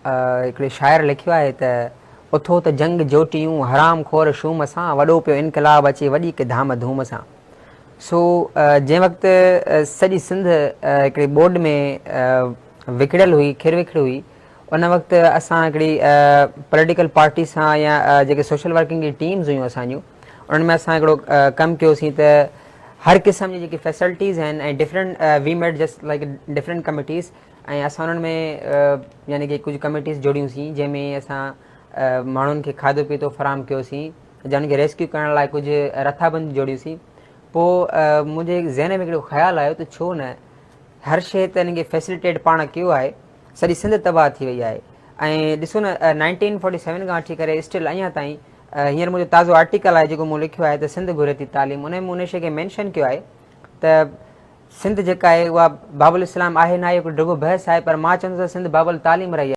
هڪڙي شاعر لکيو آهي ته اٿو ته جنگ جوٽيون حرام خور شوم سان، وڏو پيو انقلاب اچي وڏي ڪي ڌام ڌوم سان. سو جنهن وقت سڄي سنڌ هڪڙي ٻوڏ ۾ وڪڙيل هئي، کر وکڙ هئي، ان وقت اسان هڪڙي پوليٽيڪل پارٽي سان يا جيڪي سوشل ورڪنگ جي ٽيمز هيون اسان جون، انهن ۾ اسان هڪڙو ڪم ڪيوسين ته هر قسم جي جيڪي فيسلٽيز آهن ۽ different we made just like different committees ۽ اسان انهن ۾ يعني ڪي ڪجهه ڪميٽيز جوڙيون سين جنهن ۾ اسان ماڻهن کي کاڌو پيتو فراهم ڪيوسين جن کي ريسڪيو ڪرڻ لاء ڪجهه رٿابندي جوڙيون سين. پوء منهنجي ذهن ۾ هڪڙو خيال آيو ته ڇو نه هر شيء ته انهن کي فيسليٽيٽ پاڻ ڪيو آهي، سڄي سنڌ تباهه ٿي وئي آهي ۽ ڏسو نه نائنٽين فورٽي سيون کان وٺي ڪري اسٽل اڃا تائين هينئر منهنجو تازو آرٽيڪل آهي جيڪو مون لکيو آهي ته سنڌ گهري ٿي تعليم، ان ۾ مون ان شيء کي مينشن ڪيو آهي ته سنڌ جيڪا آهي اها باب الاسلام آهي نه آهي هڪ ڊگهو بحث آهي پر مان چوندس ته سنڌ باب التعليم رهي آهي.